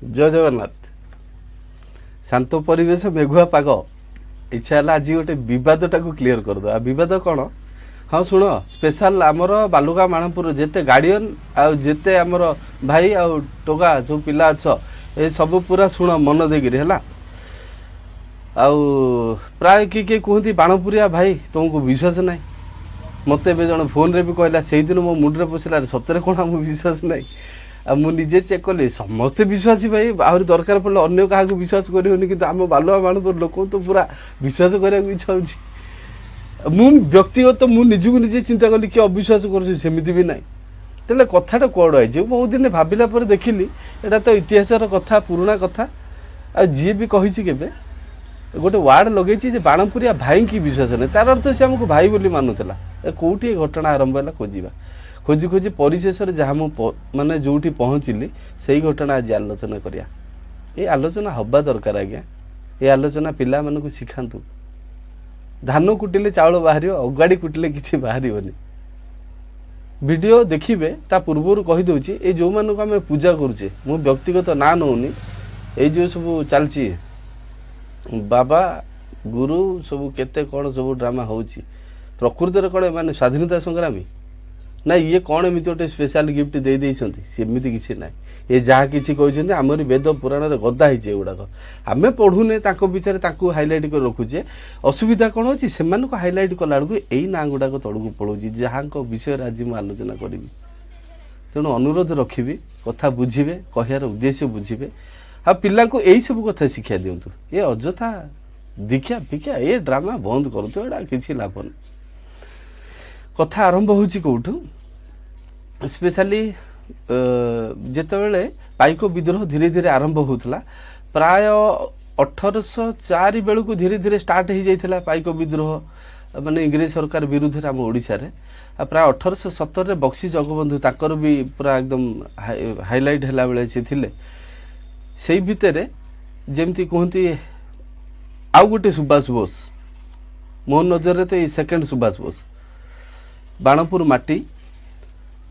ଜୟ ଜଗନ୍ନାଥ। ଶାନ୍ତ ପରିବେଶ, ମେଘୁଆ ପାଗ, ଇଚ୍ଛା ହେଲା ଆଜି ଗୋଟେ ବିବାଦଟାକୁ କ୍ଲିୟର କରିଦେବା। ବିବାଦ କ'ଣ? ହଁ ଶୁଣ, ସ୍ପେଶାଲ ଆମର ବାଲୁଗାଁ ମାଣପୁର ଯେତେ ଗାର୍ଡିଅନ ଆଉ ଯେତେ ଆମର ଭାଇ ଆଉ ଟୋକା ସବୁ ପିଲା ଅଛ, ଏ ସବୁ ପୁରା ଶୁଣ ମନ ଦେଇକିରି ହେଲା। ଆଉ ପ୍ରାୟ କିଏ କିଏ କୁହନ୍ତି ବାଣପୁରିଆ ଭାଇ ତୁମକୁ ବିଶ୍ୱାସ ନାହିଁ। ମୋତେ ଏବେ ଜଣେ ଫୋନରେ ବି କହିଲା, ସେଇଦିନ ମୋ ମୁଣ୍ଡରେ ପଶିଲା ସତରେ କ'ଣ ଆମକୁ ବିଶ୍ୱାସ ନାହିଁ। ଆଉ ମୁଁ ନିଜେ ଚେକ୍ କଲି, ସମସ୍ତେ ବିଶ୍ୱାସୀ ଭାଇ। ଆହୁରି ଦରକାର ପଡ଼ିଲେ ଅନ୍ୟ କାହାକୁ ବିଶ୍ୱାସ କରିବନି, କିନ୍ତୁ ଆମ ବାଲୁଆ ମାଣପୁର ଲୋକଙ୍କୁ ତ ପୁରା ବିଶ୍ୱାସ କରିବାକୁ ଇଚ୍ଛା ହେଉଛି। ମୁଁ ବ୍ୟକ୍ତିଗତ ମୁଁ ନିଜକୁ ନିଜେ ଚିନ୍ତା କଲି କିଏ ଅବିଶ୍ୱାସ କରୁଛି, ସେମିତି ବି ନାହିଁ। ତାହେଲେ କଥାଟା କୁଆଡ଼ୁ ଆଇଛି? ବହୁତ ଦିନ ଭାବିଲା ପରେ ଦେଖିଲି ଏଇଟା ତ ଇତିହାସର କଥା, ପୁରୁଣା କଥା। ଆଉ ଯିଏ ବି କହିଛି କେବେ ଗୋଟେ ୱାର୍ଡ ଲଗେଇଛି ଯେ ବାଣପୁରିଆ ଭାଇଙ୍କି ବିଶ୍ୱାସ ନାହିଁ, ତାର ଅର୍ଥ ସେ ଆମକୁ ଭାଇ ବୋଲି ମାନୁଥିଲା। କୋଉଠି ଏ ଘଟଣା ଆରମ୍ଭ ହେଲା ଖୋଜିବା, ଖୋଜି ଖୋଜି ପରିଶେଷରେ ଯାହା ମୁଁ ମାନେ ଯୋଉଠି ପହଞ୍ଚିଲି ସେଇ ଘଟଣା ଆଜି ଆଲୋଚନା କରିବା। ଏ ଆଲୋଚନା ହବା ଦରକାର ଆଜ୍ଞା। ଏ ଆଲୋଚନା ପିଲାମାନଙ୍କୁ ଶିଖାନ୍ତୁ। ଧାନ କୁଟିଲେ ଚାଉଳ ବାହାରିବ, ଅଗାଡ଼ି କୁଟିଲେ କିଛି ବାହାରିବନି। ଭିଡ଼ିଓ ଦେଖିବେ, ତା ପୂର୍ବରୁ କହିଦେଉଛି, ଏଇ ଯେଉଁମାନଙ୍କୁ ଆମେ ପୂଜା କରୁଛେ, ମୁଁ ବ୍ୟକ୍ତିଗତ ନାଁ ନେଉନି, ଏଇ ଯେଉଁ ସବୁ ଚାଲିଛି ବାବା ଗୁରୁ ସବୁ କେତେ କ'ଣ ସବୁ ଡ୍ରାମା ହେଉଛି, ପ୍ରକୃତରେ କ'ଣ ଏମାନେ ସ୍ୱାଧୀନତା ସଂଗ୍ରାମୀ ନା ଇଏ କ'ଣ ଏମିତି ଗୋଟେ ସ୍ପେଶାଲ ଗିଫ୍ଟ ଦେଇ ଦେଇଛନ୍ତି? ସେମିତି କିଛି ନାହିଁ। ଏ ଯାହା କିଛି କହିଛନ୍ତି ଆମରି ବେଦ ପୁରାଣରେ ଗଦା ହେଇଛି ଏଗୁଡ଼ାକ। ଆମେ ପଢ଼ୁନେ, ତାଙ୍କ ବିଷୟରେ ତାଙ୍କୁ ହାଇଲାଇଟ୍ କରି ରଖୁଛେ। ଅସୁବିଧା କ'ଣ ହେଉଛି, ସେମାନଙ୍କୁ ହାଇଲାଇଟ୍ କଲା ବେଳକୁ ଏଇ ନାଁ ଗୁଡ଼ାକ ତଳକୁ ପଳାଉଛି, ଯାହାଙ୍କ ବିଷୟରେ ଆଜି ମୁଁ ଆଲୋଚନା କରିବି। ତେଣୁ ଅନୁରୋଧ ରଖିବି, କଥା ବୁଝିବେ, କହିବାର ଉଦ୍ଦେଶ୍ୟ ବୁଝିବେ, ଆଉ ପିଲାଙ୍କୁ ଏଇସବୁ କଥା ଶିକ୍ଷା ଦିଅନ୍ତୁ। ଏ ଅଯଥା ଦୀକ୍ଷା ଫିକ୍ଷା ଏ ଡ୍ରାମା ବନ୍ଦ କରନ୍ତୁ, ଏଇଟା କିଛି ଲାଭ ନାହିଁ। କଥା ଆରମ୍ଭ ହେଉଛି କେଉଁଠୁ? ସ୍ପେଶାଲି ଯେତେବେଳେ ପାଇକ ବିଦ୍ରୋହ ଧୀରେ ଧୀରେ ଆରମ୍ଭ ହେଉଥିଲା, ପ୍ରାୟ 1804 ବେଳକୁ ଧୀରେ ଧୀରେ ଷ୍ଟାର୍ଟ ହେଇଯାଇଥିଲା ପାଇକ ବିଦ୍ରୋହ, ମାନେ ଇଂରେଜ ସରକାର ବିରୁଦ୍ଧରେ ଆମ ଓଡ଼ିଶାରେ। ଆଉ ପ୍ରାୟ 1817ରେ ବକ୍ସି ଜଗବନ୍ଧୁ ତାଙ୍କର ବି ପୁରା ଏକଦମ ହାଇଲାଇଟ୍ ହେଲା ବେଳେ ସେ ଥିଲେ। ସେଇ ଭିତରେ ଯେମିତି କୁହନ୍ତି ଆଉ ଗୋଟେ ସୁଭାଷ ବୋଷ, ମୋ ନଜରରେ ତ ଏଇ ସେକେଣ୍ଡ ସୁଭାଷ ବୋଷ, ବାଣପୁର ମାଟି।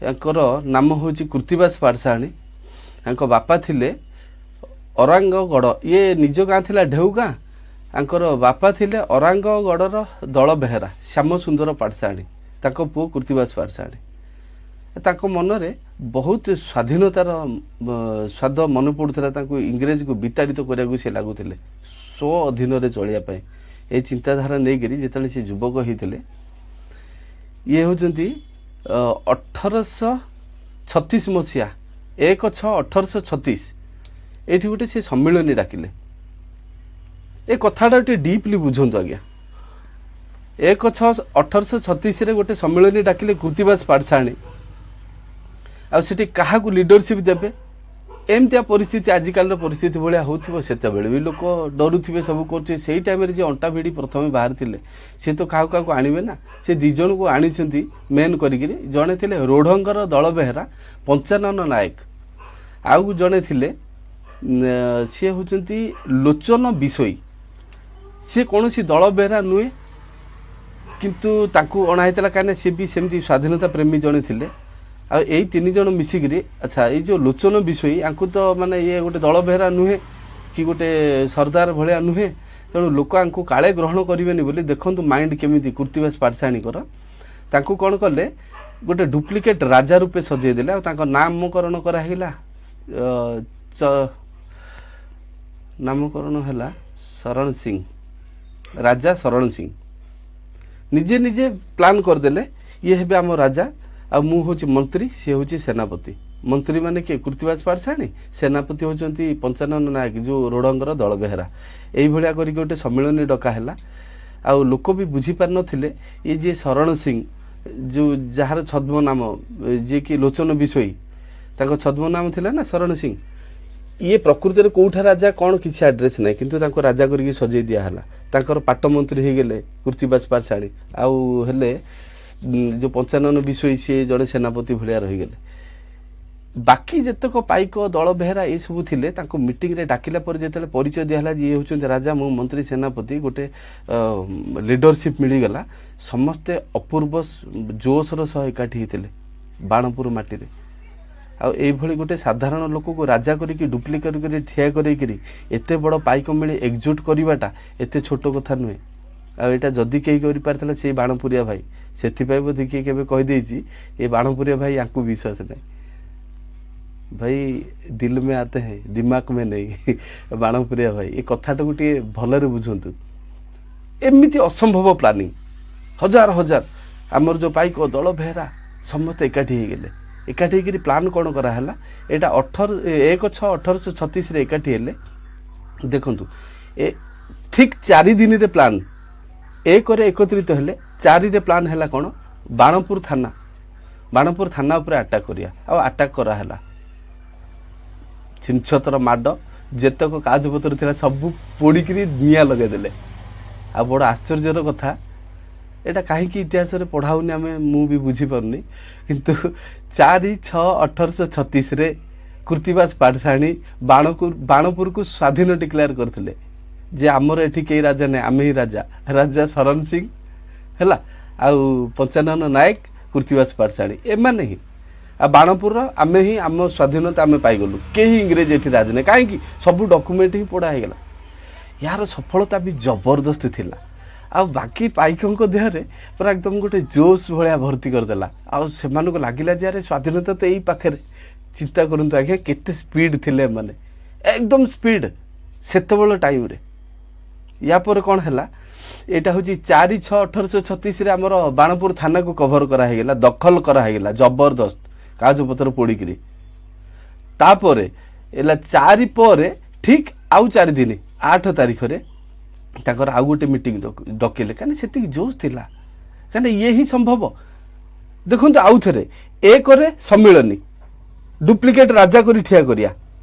ୟାଙ୍କର ନାମ ହେଉଛି କୃତିବାସ ପାଟଶାହାଣୀ। ତାଙ୍କ ବାପା ଥିଲେ ଅରାଙ୍ଗଗଡ଼, ଇଏ ନିଜ ଗାଁ ଥିଲା ଢେଉଗାଁ। ତାଙ୍କର ବାପା ଥିଲେ ଅରାଙ୍ଗଗଡ଼ର ଦଳ ବେହେରା ଶ୍ୟାମ ସୁନ୍ଦର ପାଟଶାହାଣୀ, ତାଙ୍କ ପୁଅ କୃତିବାସ ପାଟଶାହାଣୀ। ତାଙ୍କ ମନରେ ବହୁତ ସ୍ୱାଧୀନତାର ସ୍ୱାଦ ମନେ ପଡ଼ୁଥିଲା, ତାଙ୍କୁ ଇଂରେଜକୁ ବିତାଡ଼ିତ କରିବାକୁ ସେ ଲାଗୁଥିଲେ, ସ୍ୱ ଅଧୀନରେ ଚଳିବା ପାଇଁ। ଏଇ ଚିନ୍ତାଧାରା ନେଇକରି ଯେତେବେଳେ ସେ ଯୁବକ ହେଇଥିଲେ, ଇଏ ହେଉଛନ୍ତି 1836 ମସିହା 1/6/1836, ଏଇଠି ଗୋଟେ ସେ ସମ୍ମିଳନୀ ଡାକିଲେ। ଏ କଥାଟା ଟିକେ ଡିପଲି ବୁଝନ୍ତୁ ଆଜ୍ଞା। 1/6/1836ରେ ଗୋଟେ ସମ୍ମିଳନୀ ଡାକିଲେ କୃତିବାସ ପାଟଶାହାଣୀ। ଆଉ ସେଠି କାହାକୁ ଲିଡରସିପ୍ ଦେବେ? ଏମିତିଆ ପରିସ୍ଥିତି ଆଜିକାଲିର ପରିସ୍ଥିତି ଭଳିଆ ହେଉଥିବ, ସେତେବେଳେ ବି ଲୋକ ଡରୁଥିବେ, ସବୁ କରୁଥିବେ। ସେଇ ଟାଇମ୍ରେ ଯିଏ ଅଣ୍ଟା ଭିଡ଼ି ପ୍ରଥମେ ବାହାରିଥିଲେ, ସେ ତ କାହାକୁ କାହାକୁ ଆଣିବେ ନା, ସେ ଦୁଇ ଜଣଙ୍କୁ ଆଣିଛନ୍ତି ମେନ୍ କରିକିରି। ଜଣେ ଥିଲେ ରୋଢ଼ଙ୍କର ଦଳ ବେହେରା ପଞ୍ଚାନନ ନାୟକ, ଆଉ ଜଣେ ଥିଲେ ସିଏ ହେଉଛନ୍ତି ଲୋଚନ ବିଷୋଇ। ସିଏ କୌଣସି ଦଳ ବେହେରା ନୁହେଁ, କିନ୍ତୁ ତାଙ୍କୁ ଅଣା ହେଇଥିଲା କାହିଁକିନା ସିଏ ବି ସେମିତି ସ୍ୱାଧୀନତା ପ୍ରେମୀ ଜଣେ ଥିଲେ। ଆଉ ଏଇ ତିନି ଜଣ ମିଶିକିରି, ଆଚ୍ଛା ଏଇ ଯେଉଁ ଲୋଚନ ବିଷୋଇ, ୟାଙ୍କୁ ତ ମାନେ ଇଏ ଗୋଟେ ଦଳ ବେହେରା ନୁହେଁ କି ଗୋଟେ ସର୍ଦ୍ଦାର ଭଳିଆ ନୁହେଁ, ତେଣୁ ଲୋକ ୟାଙ୍କୁ କାଳେ ଗ୍ରହଣ କରିବେନି ବୋଲି ଦେଖନ୍ତୁ ମାଇଣ୍ଡ କେମିତି କୃତିବାସ ପାଟଶାହାଣୀଙ୍କର। ତାଙ୍କୁ କ'ଣ କଲେ, ଗୋଟେ ଡୁପ୍ଲିକେଟ୍ ରାଜା ରୂପେ ସଜେଇ ଦେଲେ। ଆଉ ତାଙ୍କ ନାମକରଣ କରାହେଇଗଲା, ନାମକରଣ ହେଲା ଶରଣ ସିଂ, ରାଜା ଶରଣ ସିଂ। ନିଜେ ନିଜେ ପ୍ଲାନ୍ କରିଦେଲେ, ଇଏ ହେବେ ଆମ ରାଜା, ଆଉ ମୁଁ ହେଉଛି ମନ୍ତ୍ରୀ, ସିଏ ହେଉଛି ସେନାପତି। ମନ୍ତ୍ରୀ ମାନେ କିଏ? କୃତିବାସ ପାଟଶାହାଣୀ। ସେନାପତି ହେଉଛନ୍ତି ପଞ୍ଚାନନ ନାୟକ, ଯେଉଁ ରୋଡ଼ଙ୍କର ଦଳ ବେହେରା। ଏଇଭଳିଆ କରିକି ଗୋଟେ ସମ୍ମିଳନୀ ଡକା ହେଲା। ଆଉ ଲୋକ ବି ବୁଝିପାରିନଥିଲେ ଇଏ ଯିଏ ଶରଣ ସିଂ, ଯେଉଁ ଯାହାର ଛଦ୍ମନାମ ଯିଏକି ଲୋଚନ ବିଷୋଇ, ତାଙ୍କ ଛଦ୍ମନାମ ଥିଲା ନା ଶରଣ ସିଂ, ଇଏ ପ୍ରକୃତରେ କୋଉଠା ରାଜା କ'ଣ କିଛି ଆଡ୍ରେସ୍ ନାହିଁ, କିନ୍ତୁ ତାଙ୍କୁ ରାଜା କରିକି ସଜେଇ ଦିଆହେଲା। ତାଙ୍କର ପାଟମନ୍ତ୍ରୀ ହେଇଗଲେ କୃତିବାସ ପାଟଶାହାଣୀ, ଆଉ ହେଲେ ଯେଉଁ ପଞ୍ଚାନନ ବିଷୋଇ ସିଏ ଜଣେ ସେନାପତି ଭଳିଆ ରହିଗଲେ। ବାକି ଯେତେକ ପାଇକ ଦଳ ବେହେରା ଏସବୁ ଥିଲେ, ତାଙ୍କୁ ମିଟିଂରେ ଡାକିଲା ପରେ ଯେତେବେଳେ ପରିଚୟ ଦିଆହେଲା ଯେ ଇଏ ହେଉଛନ୍ତି ରାଜା, ମୁଁ ମନ୍ତ୍ରୀ, ସେନାପତି, ଗୋଟେ ଲିଡରସିପ୍ ମିଳିଗଲା। ସମସ୍ତେ ଅପୂର୍ବ ଜୋସର ସହ ଏକାଠି ହେଇଥିଲେ ବାଣପୁର ମାଟିରେ। ଆଉ ଏଇଭଳି ଗୋଟେ ସାଧାରଣ ଲୋକକୁ ରାଜା କରିକି ଡୁପ୍ଲିକେଟ୍ କରି ଠିଆ କରେଇକିରି ଏତେ ବଡ଼ ପାଇକ ମିଳି ଏକଜୁଟ କରିବାଟା ଏତେ ଛୋଟ କଥା ନୁହେଁ। ଆଉ ଏଇଟା ଯଦି କେହି କରିପାରିଥିଲା, ସେଇ ବାଣପୁରିଆ ଭାଇ। ସେଥିପାଇଁ ବୋଧେ କିଏ କେବେ କହିଦେଇଛି, ଏ ବାଣପୁରିଆ ଭାଇ, ୟାଙ୍କୁ ବିଶ୍ୱାସ ନାହିଁ। ଭାଇ दिल में आते हैं, दिमाग में नहीं। ବାଣପୁରିଆ ଭାଇ, ଏ କଥାଟାକୁ ଟିକେ ଭଲରେ ବୁଝନ୍ତୁ। ଏମିତି ଅସମ୍ଭବ ପ୍ଲାନିଂ, ହଜାର ହଜାର ଆମର ଯେଉଁ ପାଇକ ଦଳ ବେହେରା ସମସ୍ତେ ଏକାଠି ହେଇଗଲେ। ଏକାଠି ହେଇକିରି ପ୍ଲାନ୍ କ'ଣ କରାହେଲା? ଏଇଟା 1/6/1836ରେ ଏକାଠି ହେଲେ। ଦେଖନ୍ତୁ, ଏ ଠିକ୍ 4 ଦିନରେ ପ୍ଲାନ୍। 1ରେ ଏକତ୍ରିତ ହେଲେ, 4ରେ ପ୍ଲାନ୍ ହେଲା କ'ଣ? ବାଣପୁର ଥାନା, ବାଣପୁର ଥାନା ଉପରେ ଆଟାକ୍ କରିବା। ଆଉ ଆଟାକ୍ କରାହେଲା। ଛିନଛତର ମାଡ଼, ଯେତକ କାଗଜପତ୍ର ଥିଲା ସବୁ ପୋଡ଼ିକିରି ନିଆଁ ଲଗେଇଦେଲେ। ଆଉ ବଡ଼ ଆଶ୍ଚର୍ଯ୍ୟର କଥା, ଏଇଟା କାହିଁକି ଇତିହାସରେ ପଢ଼ା ହଉନି ଆମେ, ମୁଁ ବି ବୁଝିପାରୁନି। କିନ୍ତୁ 4/6/1836ରେ କୃତିବାସ ପାଟଶାଣୀ ବାଣପୁରକୁ ସ୍ୱାଧୀନ ଡିକ୍ଲେୟାର କରିଥିଲେ ଯେ ଆମର ଏଠି କେହି ରାଜା ନାହିଁ, ଆମେ ହିଁ ରାଜା। ରାଜା ଶରଣ ସିଂ ହେଲା, ଆଉ ପଞ୍ଚାନନ ନାୟକ, କୃତିବାସ ପାଟଶାଣୀ, ଏମାନେ ହିଁ। ଆଉ ବାଣପୁରର ଆମେ ହିଁ, ଆମ ସ୍ୱାଧୀନତା ଆମେ ପାଇଗଲୁ, କେହି ଇଂରେଜ ଏଠି ରାଜ ନାହିଁ। କାହିଁକି? ସବୁ ଡକୁମେଣ୍ଟ ହିଁ ପୋଡ଼ା ହେଇଗଲା। ଏହାର ସଫଳତା ବି ଜବରଦସ୍ତ ଥିଲା। ଆଉ ବାକି ପାଇକଙ୍କ ଦେହରେ ପୁରା ଏକଦମ ଗୋଟେ ଜୋଶ ଭଳିଆ ଭର୍ତ୍ତି କରିଦେଲା। ଆଉ ସେମାନଙ୍କୁ ଲାଗିଲା ଯେ ଆରେ, ସ୍ୱାଧୀନତା ତ ଏଇ ପାଖରେ। ଚିନ୍ତା କରନ୍ତୁ ଆଜ୍ଞା, କେତେ ସ୍ପିଡ୍ ଥିଲେ ଏମାନେ, ଏକଦମ ସ୍ପିଡ୍ ସେତେବେଳ ଟାଇମ୍ରେ। ୟା ପରେ କ'ଣ ହେଲା? ଏଇଟା ହେଉଛି 4/6/1836ରେ ଆମର ବାଣପୁର ଥାନାକୁ କଭର କରାହେଇଗଲା, ଦଖଲ କରାହେଇଗଲା ଜବରଦସ୍ତ କାଗଜପତ୍ର ପୋଡ଼ିକିରି। ତାପରେ ହେଲା 4 ପରେ ଠିକ୍ ଆଉ 4 ଦିନ, 8 ତାରିଖରେ ତାଙ୍କର ଆଉ ଗୋଟେ ମିଟିଂ ଡକେଇଲେ। କାହିଁକି ସେତିକି ଜୋଶ ଥିଲା, କାହିଁକିନା ଇଏ ହିଁ ସମ୍ଭବ। ଦେଖନ୍ତୁ ଆଉ ଥରେ, 1ରେ ସମ୍ମିଳନୀ, ଡୁପ୍ଲିକେଟ୍ ରାଜା କରି ଠିଆ କରିବା,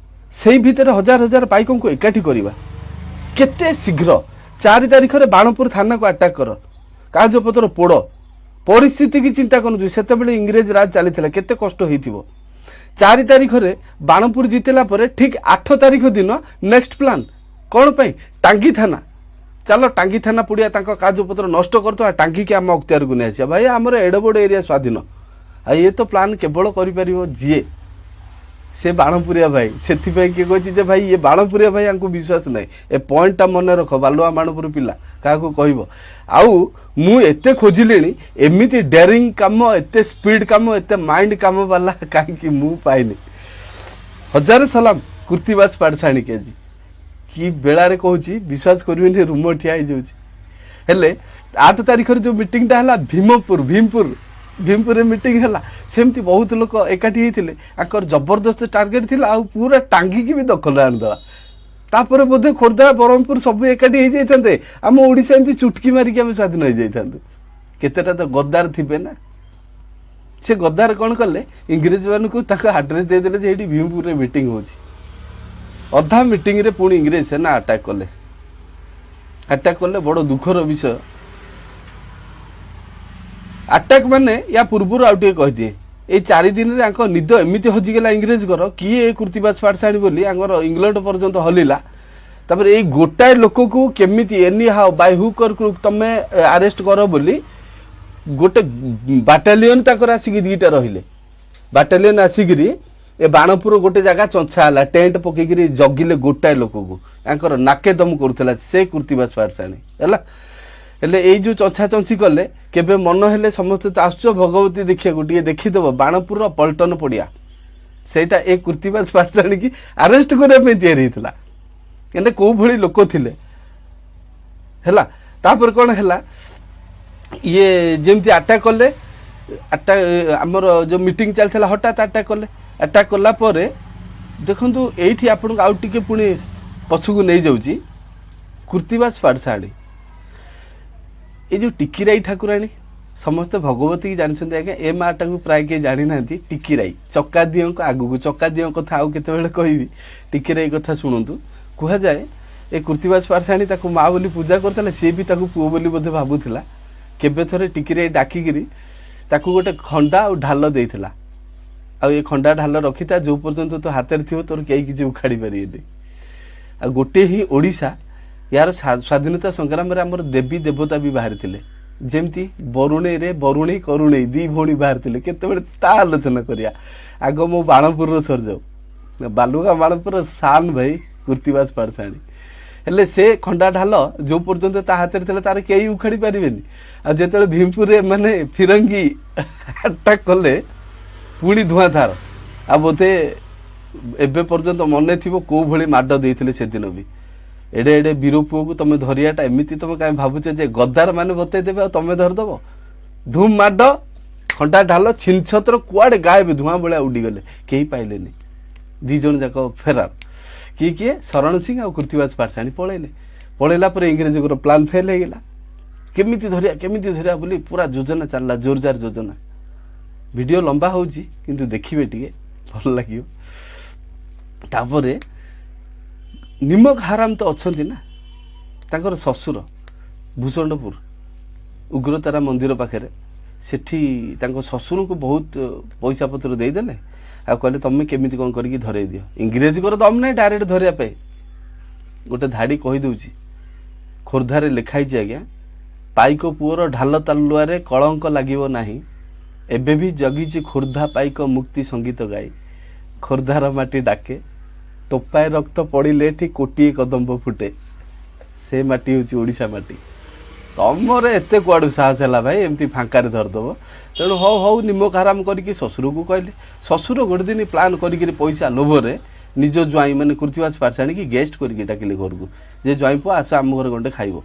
ସେଇ ଭିତରେ ହଜାର ହଜାର ପାଇକଙ୍କୁ ଏକାଠି କରିବା କେତେ ଶୀଘ୍ର। 4 ତାରିଖରେ ବାଣପୁର ଥାନାକୁ ଆଟାକ୍ କର, କାଗଜପତ୍ର ପୋଡ଼। ପରିସ୍ଥିତିକି ଚିନ୍ତା କରନ୍ତୁ, ସେତେବେଳେ ଇଂରେଜ ରାଜ ଚାଲିଥିଲା, କେତେ କଷ୍ଟ ହେଇଥିବ। 4 ତାରିଖରେ ବାଣପୁର ଜିତିଲା ପରେ ଠିକ୍ 8 ତାରିଖ ଦିନ ନେକ୍ସଟ ପ୍ଲାନ୍ କ'ଣ ପାଇଁ? ଟାଙ୍ଗି ଥାନା। ଚାଲ ଟାଙ୍ଗି ଥାନା ପଡ଼ିଆ, ତାଙ୍କ କାଗଜପତ୍ର ନଷ୍ଟ କରିଦେବା, ଟାଙ୍ଗିକି ଆମ ଅକ୍ତିଆରକୁ ନେଇ ଆସିବା। ଭାଇ, ଆମର ଏଡ଼େ ବଡ଼ ଏରିଆ ସ୍ୱାଧୀନ। ଆଉ ଇଏ ତ ପ୍ଲାନ୍ କେବଳ କରିପାରିବ ଯିଏ, ସେ ବାଣପୁରିଆ ଭାଇ। ସେଥିପାଇଁ କିଏ କହିଛି ଯେ ଭାଇ, ଇଏ ବାଣପୁରିଆ ଭାଇ, ୟାଙ୍କୁ ବିଶ୍ୱାସ ନାହିଁ। ଏ ପଏଣ୍ଟଟା ମନେ ରଖ, ବାଲୁଆ ବାଣପୁର ପିଲା କାହାକୁ କହିବ। ଆଉ ମୁଁ ଏତେ ଖୋଜିଲିଣି, ଏମିତି ଡେରିଂ କାମ, ଏତେ ସ୍ପିଡ୍ କାମ, ଏତେ ମାଇଣ୍ଡ କାମ ବାଲା କାହିଁକି ମୁଁ ପାଇନି। ହଜାରେ ସଲାମ କୃତିବାସ ପାଟଶାଣୀକି। ଆଜି କି ବେଳାରେ କହୁଛି, ବିଶ୍ୱାସ କରିବେନି, ରୁମ ଠିଆ ହେଇଯାଉଛି। ହେଲେ 8 ତାରିଖରେ ଯେଉଁ ମିଟିଂଟା ହେଲା ଭୀମପୁର, ଭୀମପୁରରେ ମିଟିଂ ହେଲା। ସେମିତି ବହୁତ ଲୋକ ଏକାଠି ହେଇଥିଲେ। ଆଙ୍କର ଜବରଦସ୍ତ ଟାର୍ଗେଟ ଥିଲା ଆଉ ପୁରା ଟାଙ୍ଗିକି ବି ଦଖଲ ଆଣିଦେବା। ତାପରେ ବୋଧେ ଖୋର୍ଦ୍ଧା, ବ୍ରହ୍ମପୁର ସବୁ ଏକାଠି ହେଇଯାଇଥାନ୍ତେ। ଆମ ଓଡ଼ିଶା ଏମିତି ଚୁଟକି ମାରିକି ଆମେ ସ୍ୱାଧୀନ ହେଇଯାଇଥାନ୍ତୁ। କେତେଟା ତ ଗଦ୍ଦାର ଥିବେ ନା, ସେ ଗଦ୍ଦାର କ'ଣ କଲେ? ଇଂରେଜମାନଙ୍କୁ ତାଙ୍କ ଆଡ୍ରେସ୍ ଦେଇଦେଲେ ଯେ ଏଇଠି ଭୀମପୁରରେ ମିଟିଂ ହେଉଛି। ଅଧା ମିଟିଂରେ ପୁଣି ଇଂରେଜ ସେନା ଆଟାକ୍ କଲେ, ଆଟାକ୍ କଲେ। ବଡ଼ ଦୁଃଖର ବିଷୟ, ଆଟାକ୍ ମାନେ ୟା ପୂର୍ବରୁ ଆଉ ଟିକେ କହିଦିଏ। ଏଇ 4 ଦିନରେ ଆଙ୍କ ନିଦ ଏମିତି ହଜିଗଲା ଇଂରେଜଙ୍କର, କିଏ ଏ କୃତିବାସ ପାଟଶାଣୀ ବୋଲି ଆଙ୍କର ଇଂଲଣ୍ଡ ପର୍ଯ୍ୟନ୍ତ ହଲିଲା। ତାପରେ ଏଇ ଗୋଟାଏ ଲୋକକୁ କେମିତି anyhow, by hook or crook ତମେ ଆରେଷ୍ଟ କର ବୋଲି ଗୋଟେ ବାଟାଲିୟନ ତାଙ୍କର ଆସିକି ଦିଟା ରହିଲେ। ବାଟାଲିୟନ ଆସିକିରି ଏ ବାଣପୁର ଗୋଟେ ଜାଗା ଚଞ୍ଛା ହେଲା, ଟେଣ୍ଟ ପକେଇକିରି ଜଗିଲେ ଗୋଟାଏ ଲୋକକୁ। ତାଙ୍କର ନାକେ ଦମ କରୁଥିଲା ସେ କୃତିବାସ ପାଟଶାଣୀ ହେଲା। ହେଲେ ଏଇ ଯୋଉ ଚଞ୍ଛା ଚଞ୍ଚି କଲେ, କେବେ ମନ ହେଲେ ସମସ୍ତେ ତ ଆସୁଛ ଭଗବତୀ ଦେଖିବାକୁ, ଟିକେ ଦେଖିଦବ ବାଣପୁରର ପଲଟନ ପଡ଼ିଆ। ସେଇଟା ଏ କୃତିବାସ ପାଟଶାଣୀକି ଆରେଷ୍ଟ କରିବା ପାଇଁ ତିଆରି ହେଇଥିଲା। କିନ୍ତୁ କୋଉ ଭଳି ଲୋକ ଥିଲେ ହେଲା। ତାପରେ କ'ଣ ହେଲା? ଇଏ ଯେମିତି ଆଟାକ୍ କଲେ, ଆଟାକ୍ ଆମର ଯୋଉ ମିଟିଂ ଚାଲିଥିଲା, ହଠାତ୍ ଆଟାକ୍ କଲେ। ଆଟାକ୍ କଲା ପରେ ଦେଖନ୍ତୁ, ଏଇଠି ଆପଣଙ୍କୁ ଆଉ ଟିକେ ପୁଣି ପଛକୁ ନେଇଯାଉଛି। କୃତିବାସ ପାଟଶାଣୀ, ଏଇ ଯୋଉ ଟିକିରାଇ ଠାକୁରାଣୀ, ସମସ୍ତେ ଭଗବତୀକି ଜାଣିଛନ୍ତି ଆଜ୍ଞା, ଏ ମାଟାକୁ ପ୍ରାୟ କେହି ଜାଣିନାହାନ୍ତି। ଟିକିରାଇ ଚକାଦିଅଙ୍କ ଆଗକୁ, ଚକାଦିଅଙ୍କ କଥା ଆଉ କେତେବେଳେ କହିବି, ଟିକିରାଇ କଥା ଶୁଣନ୍ତୁ। କୁହାଯାଏ ଏ କୃତିବାସ ପାଟଶାଣୀ ତାକୁ ମା ବୋଲି ପୂଜା କରୁଥିଲା, ସିଏ ବି ତାକୁ ପୁଅ ବୋଲି ବୋଧେ ଭାବୁଥିଲା। କେବେ ଥରେ ଟିକିରାଇ ଡାକିକିରି ତାକୁ ଗୋଟେ ଖଣ୍ଡା ଆଉ ଢାଲ ଦେଇଥିଲା। ଆଉ ଏ ଖଣ୍ଡା ଢାଲ ରଖିଥା, ଯୋଉ ପର୍ଯ୍ୟନ୍ତ ତୋ ହାତରେ ଥିବ ତୋର କେହି କିଛି ଉଖାଡ଼ି ପାରିବେନି। ଆଉ ଗୋଟିଏ ହିଁ ଓଡ଼ିଶା, ୟାର ସ୍ୱାଧୀନତା ସଂଗ୍ରାମରେ ଆମର ଦେବୀ ଦେବତା ବି ବାହାରିଥିଲେ। ଯେମିତି ବରୁଣେଇରେ ବରୁଣେଇ କରୁଣେଇ ଦି ଭଉଣୀ ବାହାରିଥିଲେ, କେତେବେଳେ ତା ଆଲୋଚନା କରିବା। ଆଗ ମୋ ବାଣପୁରର ସରିଯାଉ। ବାଲୁଗାଁ ବାଣପୁରର ସାନ ଭାଇ କୃତିବାସ ପାଟଶାଣୀ। ହେଲେ ସେ ଖଣ୍ଡା ଢାଲ ଯୋଉ ପର୍ଯ୍ୟନ୍ତ ତା ହାତରେ ଥିଲା ତାର କେହି ଉଖାଡ଼ି ପାରିବେନି। ଆଉ ଯେତେବେଳେ ଭୀମପୁରରେ ମାନେ ଫିରଙ୍ଗୀ ଆଟାକ୍ କଲେ, ପୁଣି ଧୂଆଁଧାର। ଆଉ ବୋଧେ ଏବେ ପର୍ଯ୍ୟନ୍ତ ମନେ ଥିବ କୋଉ ଭଳି ମାଡ଼ ଦେଇଥିଲେ ସେଦିନ ବି। ଏଡ଼େ ଏଡ଼େ ବୀର ପୁଅକୁ ତମେ ଧରିବାଟା ଏମିତି, ତମେ କାହିଁ ଭାବୁଛ ଯେ ଗଦ୍ଦାର ମାନେ ବତେଇ ଦେବେ ଆଉ ତମେ ଧରିଦବ? ଧୁମ୍ ମାଡ଼, ଖଣ୍ଡା ଢାଲ ଛିନଛତ୍ର କୁଆଡ଼େ ଗାଏବ, ଧୂଆଁ ଭଳିଆ ଉଡ଼ିଗଲେ, କେହି ପାଇଲେନି। ଦି ଜଣ ଯାକ ଫେରାର। କିଏ କିଏ? ଶରଣ ସିଂ ଆଉ କୃତିବାଜ ପାଟଶାଣୀ ପଳେଇଲେ। ପଳେଇଲା ପରେ ଇଂରେଜଙ୍କର ପ୍ଲାନ୍ ଫେଲ୍ ହେଇଗଲା। କେମିତି ଧରିବା, କେମିତି ଧରିବା ବୋଲି ପୁରା ଯୋଜନା ଚାଲିଲା, ଜୋରଜାର ଯୋଜନା। ଭିଡ଼ିଓ ଲମ୍ବା ହେଉଛି, କିନ୍ତୁ ଦେଖିବେ ଟିକେ ଭଲ ଲାଗିବ। ତାପରେ ନିମକ ହାରାମ ତ ଅଛନ୍ତି ନା, ତାଙ୍କର ଶ୍ୱଶୁର ଭୂଷଣ୍ଡପୁର ଉଗ୍ରତାରା ମନ୍ଦିର ପାଖରେ, ସେଠି ତାଙ୍କ ଶ୍ୱଶୁରଙ୍କୁ ବହୁତ ପଇସା ପତ୍ର ଦେଇଦେଲେ ଆଉ କହିଲେ ତମେ କେମିତି କ'ଣ କରିକି ଧରେଇ ଦିଅ। ଇଂରେଜଙ୍କର ଦମ ନାହିଁ ଡାଇରେକ୍ଟ ଧରିବା ପାଇଁ। ଗୋଟେ ଧାଡ଼ି କହିଦେଉଛି, ଖୋର୍ଦ୍ଧାରେ ଲେଖା ହେଇଛି ଆଜ୍ଞା, ପାଇକ ପୁଅର ଢାଲ ତାଲୁଆରେ କଳଙ୍କ ଲାଗିବ ନାହିଁ, ଏବେ ବି ଜଗିଛି ଖୋର୍ଦ୍ଧା ପାଇକ ମୁକ୍ତି ସଙ୍ଗୀତ ଗାଇ। ଖୋର୍ଦ୍ଧାର ମାଟି ଡାକେ, ଟୋପାଏ ରକ୍ତ ପଡ଼ିଲେ ଏଠି କୋଟିଏ କଦମ୍ବ ଫୁଟେ। ସେ ମାଟି ହେଉଛି ଓଡ଼ିଶା ମାଟି। ତମର ଏତେ କୁଆଡ଼ୁ ସାହସ ହେଲା ଭାଇ ଏମିତି ଫାଙ୍କାରେ ଧରିଦେବ? ତେଣୁ ହଉ ହଉ ନିମକ ହାରାମ କରିକି ଶ୍ୱଶୁରକୁ କହିଲେ। ଶ୍ୱଶୁର ଗୋଟେ ଦିନ ପ୍ଲାନ୍ କରିକିରି ପଇସା ଲୋଭରେ ନିଜ ଜ୍ୱାଇଁ ମାନେ କୃତିବାସ ପାଟଶାଣୀକି ଗେଷ୍ଟ କରିକି ଡାକିଲେ ଘରକୁ, ଯେ ଜ୍ୱାଇଁ ପୁଅ ଆସ ଆମ ଘରେ ଗଣ୍ଡେ ଖାଇବ।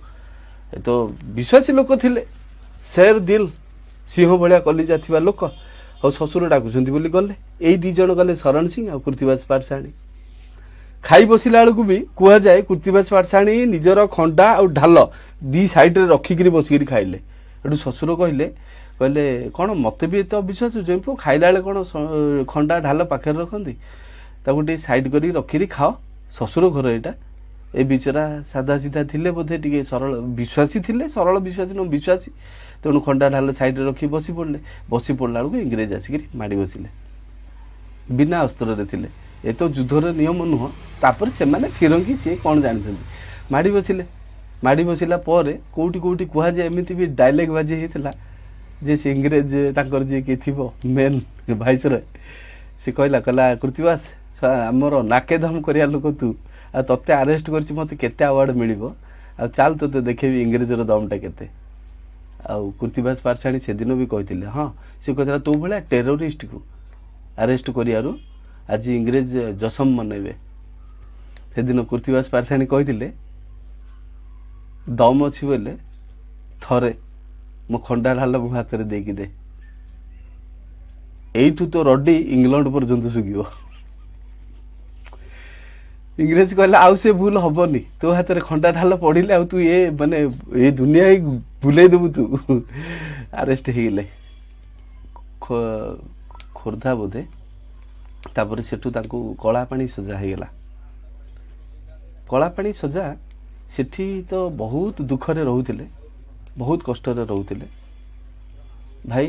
ଏ ତ ବିଶ୍ୱାସୀ ଲୋକ ଥିଲେ, ସେର ଦିଲ, ସିଂହ ଭଳିଆ କଲିଜା ଥିବା ଲୋକ। ହଉ ଶ୍ୱଶୁର ଡାକୁଛନ୍ତି ବୋଲି ଗଲେ। ଏଇ ଦି ଜଣ ଗଲେ, ଶରଣ ସିଂ ଆଉ କୃତିବାସ ପାଟଶାଣୀ। ଖାଇ ବସିଲା ବେଳକୁ ବି କୁହାଯାଏ କୃତିବାସ ପାଟଶାଣୀ ନିଜର ଖଣ୍ଡା ଆଉ ଢାଲ ଦି ସାଇଡ୍ରେ ରଖିକିରି ବସିକିରି ଖାଇଲେ। ଏଠୁ ଶ୍ୱଶୁର କହିଲେ, କହିଲେ କ'ଣ ମୋତେ ବି ଏତେ ଅବିଶ୍ୱାସ? ଜ୍ୱାଇଁ ପୁଅ ଖାଇଲା ବେଳେ କ'ଣ ଖଣ୍ଡା ଢାଲ ପାଖରେ ରଖନ୍ତି? ତାକୁ ଟିକେ ସାଇଡ୍ କରିକି ରଖିକି ଖାଅ, ଶ୍ୱଶୁର ଘର ଏଇଟା। ଏ ବିଚରା ସାଧା ସିଧା ଥିଲେ ବୋଧେ, ଟିକେ ସରଳ ବିଶ୍ୱାସୀ ଥିଲେ, ସରଳ ବିଶ୍ୱାସୀ ନୁହଁ, ବିଶ୍ୱାସୀ। ତେଣୁ ଖଣ୍ଡା ଢାଲ ସାଇଡ୍ରେ ରଖି ବସି ପଡ଼ିଲେ। ବସି ପଡ଼ିଲା ବେଳକୁ ଇଂରେଜ ଆସିକିରି ମାଡ଼ି ବସିଲେ, ବିନା ଅସ୍ତ୍ରରେ ଥିଲେ। ଏ ତ ଯୁଦ୍ଧର ନିୟମ ନୁହଁ। ତାପରେ ସେମାନେ ଫିରଙ୍ଗୀ, ସିଏ କ'ଣ ଜାଣିଛନ୍ତି? ମାଡ଼ି ବସିଲେ। ମାଡ଼ି ବସିଲା ପରେ କୋଉଠି କୋଉଠି କୁହାଯାଏ ଏମିତି ବି ଡାଇଲଗ ବାଜି ହେଇଥିଲା ଯେ ସେ ଇଂରେଜ ତାଙ୍କର ଯିଏ କିଏ ଥିବ ମେନ୍ ଭାଇସରୟ, ସେ କହିଲା, କହିଲା କୃତିବାସ, ଆମର ନାକେଦମ କରିବା ଲୋକ ତୁ, ଆଉ ତତେ ଆରେଷ୍ଟ କରିଛି ମୋତେ କେତେ ଆୱାର୍ଡ଼ ମିଳିବ, ଆଉ ଚାଲ ତୋତେ ଦେଖେଇବି ଇଂରେଜର ଦମଟା କେତେ। ଆଉ କୃତିବାସ ପାଟଶାଣୀ ସେଦିନ ବି କହିଥିଲେ, ହଁ ସେ କହିଥିଲା ତୋ ଭଳିଆ ଟେରୋରିଷ୍ଟକୁ ଆରେଷ୍ଟ କରିବାରୁ ଆଜି ଇଂରେଜ ଜସମ ମନେଇବେ। ସେଦିନ କୃତିବାସ ପାଟଶାଣୀ କହିଥିଲେ ଦମ ଅଛି ବୋଇଲେ ଥରେ ମୋ ଖଣ୍ଡା ଢାଲ ମୋ ହାତରେ ଦେଇକି ଦେ, ଏଇଠୁ ତୋ ରଡି ଇଂଲଣ୍ଡ ପର୍ଯ୍ୟନ୍ତ ଶୁଖିବ। ଇଂରେଜ କହିଲେ ଆଉ ସେ ଭୁଲ ହବନି, ତୋ ହାତରେ ଖଣ୍ଡା ଢାଲ ପଡ଼ିଲେ ଆଉ ତୁ ଏ ମାନେ ଏ ଦୁନିଆ ହିଁ ଭୁଲେଇ ଦେବୁ ତୁ। ଆରେଷ୍ଟ ହେଇଗଲେ ଖୋର୍ଦ୍ଧା ବୋଧେ। ତାପରେ ସେଠୁ ତାଙ୍କୁ କଳାପାଣି ସଜା ହେଇଗଲା। କଳାପାଣି ସଜା, ସେଠି ତ ବହୁତ ଦୁଃଖରେ ରହୁଥିଲେ, ବହୁତ କଷ୍ଟରେ ରହୁଥିଲେ। ଭାଇ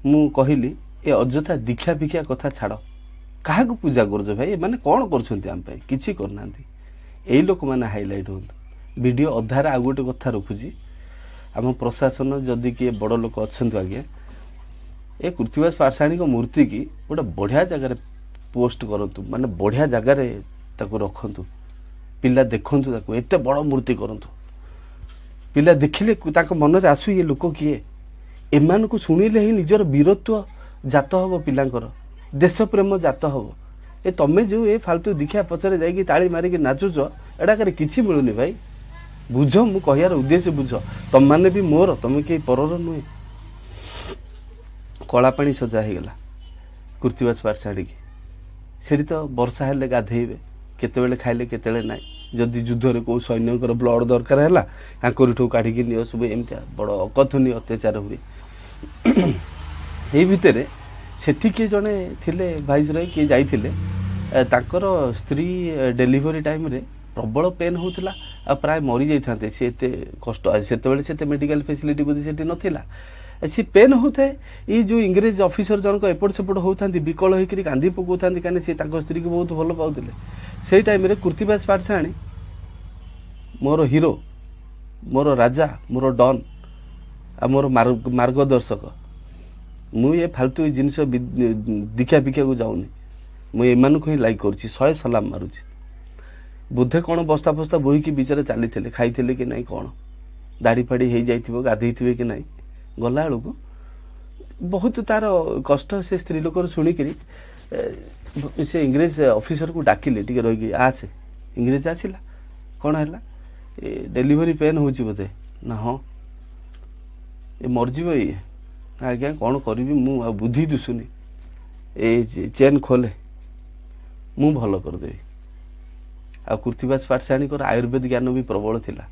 ମୁଁ କହିଲି ଏ ଅଯଥା ଦୀକ୍ଷା ଫିକ୍ଷା କଥା ଛାଡ଼, କାହାକୁ ପୂଜା କରୁଛ ଭାଇ? ଏମାନେ କ'ଣ କରୁଛନ୍ତି ଆମ ପାଇଁ? କିଛି କରୁନାହାନ୍ତି। ଏଇ ଲୋକମାନେ ହାଇଲାଇଟ୍ ହୁଅନ୍ତୁ। ଭିଡ଼ିଓ ଅଧାରେ ଆଉ ଗୋଟେ କଥା ରଖୁଛି। ଆମ ପ୍ରଶାସନ ଯଦି କିଏ ବଡ଼ ଲୋକ ଅଛନ୍ତି ଆଜ୍ଞା, ଏ କୃତିବାସ ପାଟଶାଣୀଙ୍କ ମୂର୍ତ୍ତିକି ଗୋଟେ ବଢ଼ିଆ ଜାଗାରେ ପୋଷ୍ଟ କରନ୍ତୁ, ମାନେ ବଢ଼ିଆ ଜାଗାରେ ତାକୁ ରଖନ୍ତୁ, ପିଲା ଦେଖନ୍ତୁ ତାକୁ। ଏତେ ବଡ଼ ମୂର୍ତ୍ତି କରନ୍ତୁ, ପିଲା ଦେଖିଲେ ତାଙ୍କ ମନରେ ଆସୁ ଇଏ ଲୋକ କିଏ। ଏମାନଙ୍କୁ ଶୁଣିଲେ ହିଁ ନିଜର ବୀରତ୍ୱ ଜାତ ହେବ, ପିଲାଙ୍କର ଦେଶପ୍ରେମ ଜାତ ହେବ। ଏ ତମେ ଯେଉଁ ଏ ଫାଲତୁ ଦୀକ୍ଷା ପଛରେ ଯାଇକି ତାଳି ମାରିକି ନାଚୁଛ, ଏଟାକରେ କିଛି ମିଳୁନି ଭାଇ। ବୁଝ ମୁଁ କହିବାର ଉଦ୍ଦେଶ୍ୟ ବୁଝ। ତମମାନେ ବି ମୋର, ତମେ କେହି ପରର ନୁହେଁ। କଳାପାଣି ସଜା ହେଇଗଲା କୃତିବାସ ପାଟଶାଣୀକି। ସେଠି ତ ବର୍ଷା ହେଲେ ଗାଧେଇବେ, କେତେବେଳେ ଖାଇଲେ କେତେବେଳେ ନାହିଁ। ଯଦି ଯୁଦ୍ଧରେ କେଉଁ ସୈନ୍ୟଙ୍କର ବ୍ଲଡ଼ ଦରକାର ହେଲା, ତାଙ୍କରିଠୁ କାଢ଼ିକି ନିଅ, ସବୁ ଏମିତିଆ ବଡ଼ ଅକଥନୀୟ ଅତ୍ୟାଚାର ହୁଏ। ଏଇ ଭିତରେ ସେଠି କିଏ ଜଣେ ଥିଲେ ଭାଇସରୟ, କିଏ ଯାଇଥିଲେ, ତାଙ୍କର ସ୍ତ୍ରୀ ଡେଲିଭରି ଟାଇମ୍ରେ ପ୍ରବଳ ପେନ୍ ହେଉଥିଲା ଆଉ ପ୍ରାୟ ମରିଯାଇଥାନ୍ତେ ସେ, ଏତେ କଷ୍ଟ। ସେତେବେଳେ ସେତେ ମେଡ଼ିକାଲ ଫେସିଲିଟି ବୋଧେ ସେଠି ନଥିଲା। ସେ ପେନ୍ ହେଉଥାଏ, ଏଇ ଯେଉଁ ଇଂରେଜ ଅଫିସର ଜଣକ ଏପଟ ସେପଟ ହେଉଥାନ୍ତି, ବିକଳ ହେଇକରି କାନ୍ଦି ପକାଉଥାନ୍ତି, କାହିଁକି ସେ ତାଙ୍କ ସ୍ତ୍ରୀକୁ ବହୁତ ଭଲ ପାଉଥିଲେ। ସେଇ ଟାଇମ୍ରେ କୃତିବାସ ପାଟଶାଣୀ, ମୋର ହିରୋ, ମୋର ରାଜା, ମୋର ଡନ୍, ଆଉ ମୋର ମାର୍ଗଦର୍ଶକ। ମୁଁ ଏ ଫାଲତୁ ଜିନିଷ ଦୀକ୍ଷା ଫିକ୍ଷାକୁ ଯାଉନି, ମୁଁ ଏମାନଙ୍କୁ ହିଁ ଲାଇକ୍ କରୁଛି, 100 ସଲାମ ମାରୁଛି। ବୋଧେ କ'ଣ ବସ୍ତା ଫସ୍ତା ବୋହିକି ବିଚାରେ ଚାଲିଥିଲେ, ଖାଇଥିଲେ କି ନାହିଁ, କ'ଣ ଦାଢ଼ି ଫାଡ଼ି ହେଇଯାଇଥିବ, ଗାଧେଇଥିବେ କି ନାହିଁ। ଗଲାବେଳକୁ ବହୁତ ତାର କଷ୍ଟ ସେ ସ୍ତ୍ରୀ ଲୋକର ଶୁଣିକିରି ସେ ଇଂରେଜ ଅଫିସରକୁ ଡାକିଲେ, ଟିକେ ରହିକି ଆସେ। ଇଂରେଜ ଆସିଲା, କ'ଣ ହେଲା, ଏ ଡେଲିଭରି ପେନ୍ ହେଉଛି ବୋଧେ? ନା ହଁ। ଏ ମରିଯିବ ଇଏ। ଆଜ୍ଞା କ'ଣ କରିବି ମୁଁ, ଆଉ ବୁଦ୍ଧି ଦିଶୁନି। ଏ ଚେନ୍ ଖୋଲେ, ମୁଁ ଭଲ କରିଦେବି। ଆଉ କୃତିବାସ ପାଟଶାଣୀଙ୍କର ଆୟୁର୍ବେଦ ଜ୍ଞାନ ବି ପ୍ରବଳ ଥିଲା।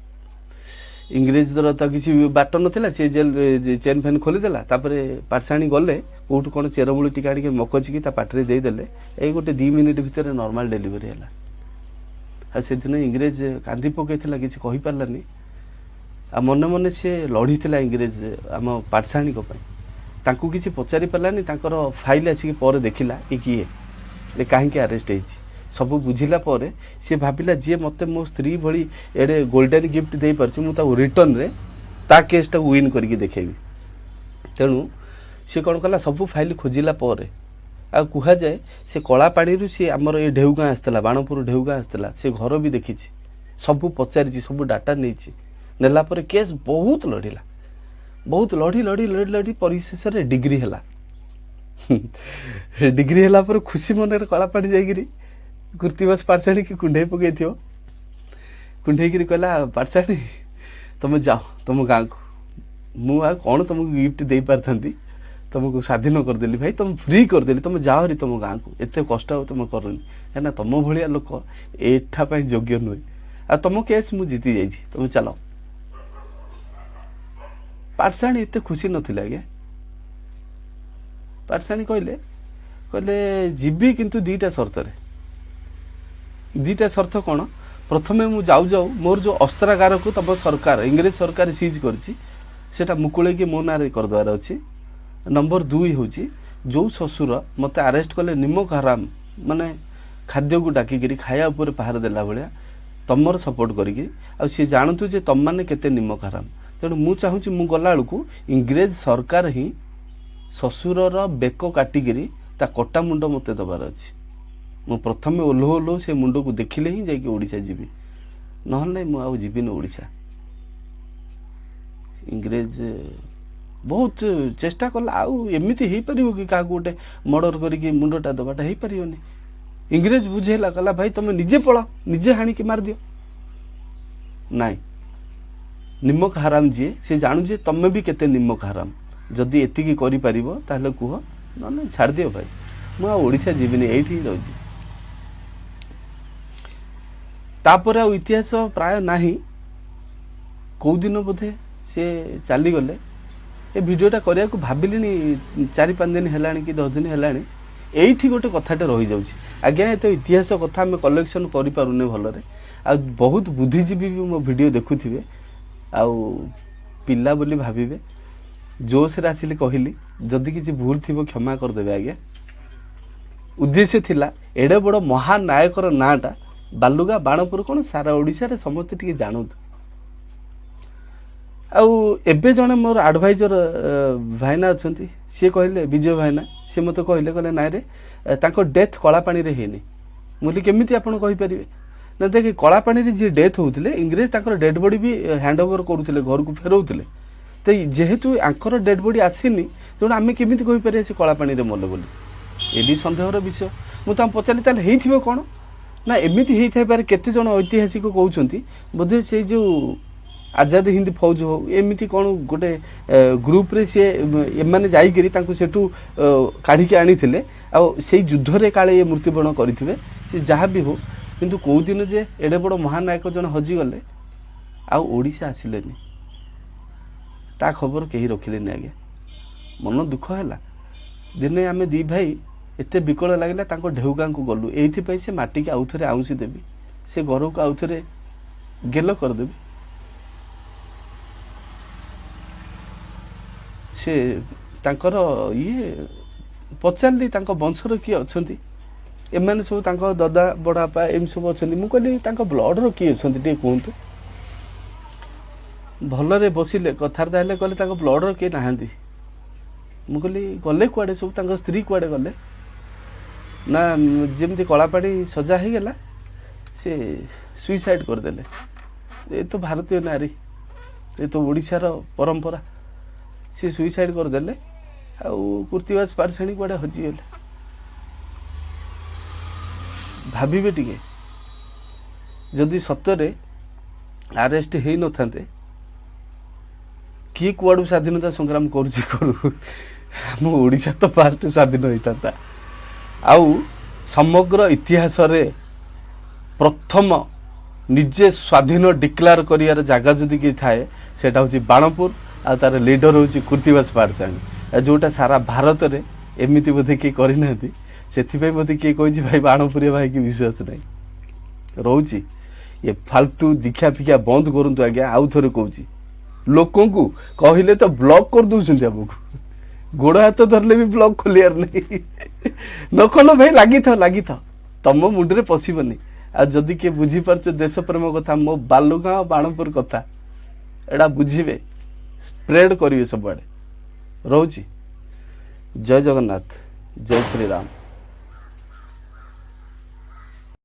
ଇଂରେଜର ତ କିଛି ବାଟ ନଥିଲା, ସେ ଜେଲ୍ ଚେନ୍ ଫେନ୍ ଖୋଲିଦେଲା। ତାପରେ ପାଟଶାଣୀ ଗଲେ କେଉଁଠୁ କ'ଣ ଚେରମୂଳି ଟିକେ ଆଣିକି ମକଚିକି ତା ପାଟିରେ ଦେଇଦେଲେ, ଏଇ ଗୋଟେ 2 ମିନିଟ୍ ଭିତରେ ନର୍ମାଲ ଡେଲିଭରି ହେଲା। ଆଉ ସେଦିନ ଇଂରେଜ କାନ୍ଦି ପକାଇଥିଲା, କିଛି କହିପାରିଲାନି। ଆଉ ମନେ ମନେ ସିଏ ଲଢ଼ିଥିଲା ଇଂରେଜ ଆମ ପାଟଶାଣୀଙ୍କ ପାଇଁ। ତାଙ୍କୁ କିଛି ପଚାରି ପାରିଲାନି, ତାଙ୍କର ଫାଇଲ୍ ଆସିକି ପରେ ଦେଖିଲା ଏ କିଏ, ଏ କାହିଁକି ଆରେଷ୍ଟ ହେଇଛି। ସବୁ ବୁଝିଲା ପରେ ସିଏ ଭାବିଲା, ଯିଏ ମୋତେ ମୋ ସ୍ତ୍ରୀ ଭଳି ଏଡ଼େ ଗୋଲ୍ଡେନ୍ ଗିଫ୍ଟ ଦେଇପାରୁଛି, ମୁଁ ତାକୁ ରିଟର୍ଣ୍ଣରେ ତା କେସ୍ଟାକୁ ୱିନ୍ କରିକି ଦେଖେଇବି। ତେଣୁ ସିଏ କ'ଣ କଲା, ସବୁ ଫାଇଲ୍ ଖୋଜିଲା ପରେ, ଆଉ କୁହାଯାଏ ସେ କଳାପାଣିରୁ ସିଏ ଆମର ଏ ଢେଉଗାଁ ଆସିଥିଲା, ବାଣପୁର ଢେଉଗାଁ ଆସିଥିଲା, ସେ ଘର ବି ଦେଖିଛି, ସବୁ ପଚାରିଛି, ସବୁ ଡାଟା ନେଇଛି। ନେଲା ପରେ କେସ୍ ବହୁତ ଲଢ଼ିଲା, ବହୁତ ଲଢ଼ି ଲଢ଼ି ଲଢ଼ି ଲଢ଼ି ପରିଶେଷରେ ଡିଗ୍ରୀ ହେଲା। ଡିଗ୍ରୀ ହେଲା ପରେ ଖୁସି ମନରେ କଳାପାଣି ଯାଇକିରି କୃତିବାସ ପାଟଶାଣୀକି କୁଣ୍ଢେଇ ପକେଇଥିବ। କୁଣ୍ଢେଇକିରି କହିଲା, ପାଟଶାଣୀ ତମେ ଯାଅ ତମ ଗାଁକୁ, ମୁଁ ଆଉ କ'ଣ ତମକୁ ଗିଫ୍ଟ ଦେଇପାରିଥାନ୍ତି, ତମକୁ ସ୍ୱାଧୀନ କରିଦେଲି ଭାଇ, ତମେ ଫ୍ରି କରିଦେଲି, ତମେ ଯାଅ ହେରି ତମ ଗାଁକୁ, ଏତେ କଷ୍ଟ ଆଉ ତମେ କରନି, କାହିଁକିନା ତମ ଭଳିଆ ଲୋକ ଏଠା ପାଇଁ ଯୋଗ୍ୟ ନୁହେଁ, ଆଉ ତମ କେସ୍ ମୁଁ ଜିତି ଯାଇଛି, ତମେ ଚାଲ। ପାଟଶାଣୀ ଏତେ ଖୁସି ନଥିଲେ ଆଜ୍ଞା। ପାଟଶାଣୀ କହିଲେ, କହିଲେ ଯିବି କିନ୍ତୁ 2ଟା ସର୍ତ୍ତରେ। 2ଟା ସର୍ତ୍ତ କ'ଣ? ପ୍ରଥମେ ମୁଁ ଯାଉ ଯାଉ ମୋର ଯେଉଁ ଅସ୍ତ୍ରାଗାରକୁ ତମ ସରକାର, ଇଂରେଜ ସରକାର ସିଜ୍ କରିଛି, ସେଇଟା ମୁକୁଳେଇକି ମୋ ନାଁରେ କରିଦେବାର ଅଛି। ନମ୍ବର 2 ହେଉଛି, ଯେଉଁ ଶ୍ୱଶୁର ମୋତେ ଆରେଷ୍ଟ କଲେ ନିମକ ହାରାମ, ମାନେ ଖାଦ୍ୟକୁ ଡାକିକିରି ଖାଇବା ଉପରେ ପାହାର ଦେଲା ଭଳିଆ ତମର ସପୋର୍ଟ କରିକି, ଆଉ ସିଏ ଜାଣନ୍ତୁ ଯେ ତମମାନେ କେତେ ନିମକ ହାରାମ। ତେଣୁ ମୁଁ ଚାହୁଁଛି ମୁଁ ଗଲାବେଳକୁ ଇଂରେଜ ସରକାର ହିଁ ଶ୍ୱଶୁରର ବେକ କାଟିକିରି ତା କଟା ମୁଣ୍ଡ ମୋତେ ଦେବାର ଅଛି। ମୁଁ ପ୍ରଥମେ ଓହ୍ଲଉ ଓହ୍ଲଉ ସେ ମୁଣ୍ଡକୁ ଦେଖିଲେ ହିଁ ଯାଇକି ଓଡ଼ିଶା ଯିବି, ନହେଲେ ନାଇଁ ମୁଁ ଆଉ ଯିବିନି ଓଡ଼ିଶା। ଇଂରେଜ ବହୁତ ଚେଷ୍ଟା କଲା, ଆଉ ଏମିତି ହେଇପାରିବ କି କାହାକୁ ଗୋଟେ ମର୍ଡର କରିକି ମୁଣ୍ଡଟା ଦେବାଟା ହେଇପାରିବନି। ଇଂରେଜ ବୁଝେଇଲା, କହିଲା ଭାଇ ତମେ ନିଜେ ପଳାଅ, ନିଜେ ହାଣିକି ମାରିଦିଅ। ନାଇଁ, ନିମକ ହାରାମ ଯିଏ ସେ ଜାଣୁଛି ତମେ ବି କେତେ ନିମକ ହାରାମ, ଯଦି ଏତିକି କରିପାରିବ ତାହେଲେ କୁହ, ନହେଲେ ଛାଡ଼ିଦିଅ ଭାଇ, ମୁଁ ଆଉ ଓଡ଼ିଶା ଯିବିନି, ଏଇଠି ହିଁ ରହିଯିବି। ତାପରେ ଆଉ ଇତିହାସ ପ୍ରାୟ ନାହିଁ। କେଉଁଦିନ ବୋଧେ ସିଏ ଚାଲିଗଲେ। ଏ ଭିଡ଼ିଓଟା କରିବାକୁ ଭାବିଲିଣି 4-5 ଦିନ ହେଲାଣି କି 10 ଦିନ ହେଲାଣି। ଏଇଠି ଗୋଟେ କଥାଟେ ରହିଯାଉଛି ଆଜ୍ଞା, ଏତେ ଇତିହାସ କଥା ଆମେ କଲେକ୍ସନ୍ କରିପାରୁନେ ଭଲରେ। ଆଉ ବହୁତ ବୁଦ୍ଧିଜୀବୀ ବି ମୋ ଭିଡ଼ିଓ ଦେଖୁଥିବେ, ଆଉ ପିଲା ବୋଲି ଭାବିବେ। ଜୋସରେ ଆସିଲି କହିଲି, ଯଦି କିଛି ଭୁଲ ଥିବ କ୍ଷମା କରିଦେବେ ଆଜ୍ଞା। ଉଦ୍ଦେଶ୍ୟ ଥିଲା ଏଡ଼େ ବଡ଼ ମହାନାୟକର ନାଁଟା ବାଲୁଗା ବାଣପୁର କ'ଣ ସାରା ଓଡ଼ିଶାରେ ସମସ୍ତେ ଟିକେ ଜାଣନ୍ତୁ। ଆଉ ଏବେ ଜଣେ ମୋର ଆଡ଼ଭାଇଜର ଭାଇନା ଅଛନ୍ତି, ସିଏ କହିଲେ, ବିଜୟ ଭାଇନା, ସିଏ ମୋତେ କହିଲେ, କହିଲେ ନାଇଁରେ ତାଙ୍କ ଡେଥ୍ କଳାପାଣିରେ ହେଇନି। ମୁଁ କହିଲି କେମିତି ଆପଣ କହିପାରିବେ? ନା ଦେଖେ, କଳାପାଣିରେ ଯିଏ ଡେଥ୍ ହେଉଥିଲେ ଇଂରେଜ ତାଙ୍କର ଡେଡ୍ ବଡି ବି ହ୍ୟାଣ୍ଡ ଓଭର କରୁଥିଲେ, ଘରକୁ ଫେରଉଥିଲେ। ତ ଯେହେତୁ ଆଙ୍କର ଡେଡ୍ ବଡି ଆସିନି, ତେଣୁ ଆମେ କେମିତି କହିପାରିବା ସେ କଳାପାଣିରେ ମଲେ ବୋଲି? ଏ ବି ସନ୍ଦେହର ବିଷୟ। ମୁଁ ତାଙ୍କୁ ପଚାରିଲି ତାହେଲେ ହେଇଥିବ କ'ଣ? ନା ଏମିତି ହେଇଥାଇପାରେ, କେତେ ଜଣ ଐତିହାସିକ କହୁଛନ୍ତି ବୋଧେ ସେଇ ଯେଉଁ ଆଜାଦ ହିନ୍ଦ ଫୌଜ ହଉ ଏମିତି କ'ଣ ଗୋଟେ ଗ୍ରୁପରେ ସିଏ ଏମାନେ ଯାଇକିରି ତାଙ୍କୁ ସେଠୁ କାଢ଼ିକି ଆଣିଥିଲେ, ଆଉ ସେଇ ଯୁଦ୍ଧରେ କାଳେ ଇଏ ମୃତ୍ୟୁବରଣ କରିଥିବେ। ସେ ଯାହା ବି ହଉ, କିନ୍ତୁ କେଉଁଦିନ ଯେ ଏଡ଼େ ବଡ଼ ମହାନାୟକ ଜଣେ ହଜିଗଲେ, ଆଉ ଓଡ଼ିଶା ଆସିଲେନି, ତା ଖବର କେହି ରଖିଲେନି ଆଜ୍ଞା। ମନ ଦୁଃଖ ହେଲା। ଦିନେ ଆମେ 2 ଭାଇ ଏତେ ବିକଳ ଲାଗିଲା, ତାଙ୍କ ଢେଉଗାଁକୁ ଗଲୁ ଏଇଥିପାଇଁ, ସେ ମାଟିକି ଆଉଥରେ ଆଉଁସି ଦେବି, ସେ ଘରକୁ ଆଉଥରେ ଗେଲ କରିଦେବି। ସେ ତାଙ୍କର ଇଏ ପଚାରିଲି ତାଙ୍କ ବଂଶର କିଏ ଅଛନ୍ତି, ଏମାନେ ସବୁ ତାଙ୍କ ଦଦା ବଡ଼ବାପା ଏମିତି ସବୁ ଅଛନ୍ତି। ମୁଁ କହିଲି ତାଙ୍କ ବ୍ଲଡ଼ର କିଏ ଅଛନ୍ତି ଟିକେ କୁହନ୍ତୁ। ଭଲରେ ବସିଲେ, କଥାବାର୍ତ୍ତା ହେଲେ, କହିଲେ ତାଙ୍କ ବ୍ଲଡ଼ର କେହି ନାହାନ୍ତି। ମୁଁ କହିଲି ଗଲେ କୁଆଡ଼େ ସବୁ, ତାଙ୍କ ସ୍ତ୍ରୀ କୁଆଡ଼େ ଗଲେ? ନା ଯେମିତି କଳାପାଣି ସଜା ହେଇଗଲା ସେ ସୁଇସାଇଡ଼ କରିଦେଲେ। ଏ ତ ଭାରତୀୟ ନାରୀ, ଏ ତ ଓଡ଼ିଶାର ପରମ୍ପରା, ସେ ସୁଇସାଇଡ଼ କରିଦେଲେ। ଆଉ କୃତିବାସ ପାଟଶାଣୀ କୁଆଡ଼େ ହଜିଗଲେ। ଭାବିବେ ଟିକେ, ଯଦି ସତରେ ଆରେଷ୍ଟ ହେଇନଥାନ୍ତେ, କିଏ କୁଆଡ଼ୁ ସ୍ୱାଧୀନତା ସଂଗ୍ରାମ କରୁଛି କରୁ, ଆମ ଓଡ଼ିଶା ତ ଫାଷ୍ଟ ସ୍ୱାଧୀନ ହେଇଥାନ୍ତା। ଆଉ ସମଗ୍ର ଇତିହାସରେ ପ୍ରଥମ ନିଜେ ସ୍ୱାଧୀନ ଡିକ୍ଲେୟାର କରିବାର ଜାଗା ଯଦି କିଏ ଥାଏ, ସେଇଟା ହେଉଛି ବାଣପୁର, ଆଉ ତାର ଲିଡର ହେଉଛି କୃତିବାସ ପାଟଶାଣୀ। ଆଉ ଯେଉଁଟା ସାରା ଭାରତରେ ଏମିତି ବୋଧେ କିଏ କରିନାହାନ୍ତି, ସେଥିପାଇଁ ବୋଧେ କିଏ କହିଛି ଭାଇ ବାଣପୁରିଆ ଭାଇକି ବିଶ୍ୱାସ ନାହିଁ। ରହୁଛି ଏ ଫାଲତୁ ଦୀକ୍ଷା ଫିକ୍ଷା ବନ୍ଦ କରନ୍ତୁ ଆଜ୍ଞା। ଆଉ ଥରେ କହୁଛି, ଲୋକଙ୍କୁ କହିଲେ ତ ବ୍ଲକ୍ କରିଦଉଛନ୍ତି ଆମକୁ, ଗୋଡ଼ ହାତ ଧରିଲେ ବି ବ୍ଲକ୍ ଖୋଲିବାର ନାହିଁ। ନ ଖୋଲ ଭାଇ, ଲାଗିଥାଅ ଲାଗିଥାଅ, ତମ ମୁଣ୍ଡରେ ପଶିବନି। ଆଉ ଯଦି କିଏ ବୁଝିପାରୁଛ ଦେଶ ପ୍ରେମ କଥା, ମୋ ବାଲୁଗାଁ ଆଉ ବାଣପୁର କଥା ଏଇଟା ବୁଝିବେ, ସ୍ପ୍ରେଡ୍ କରିବେ ସବୁଆଡ଼େ। ରହୁଛି, ଜୟ ଜଗନ୍ନାଥ, ଜୟ ଶ୍ରୀରାମ।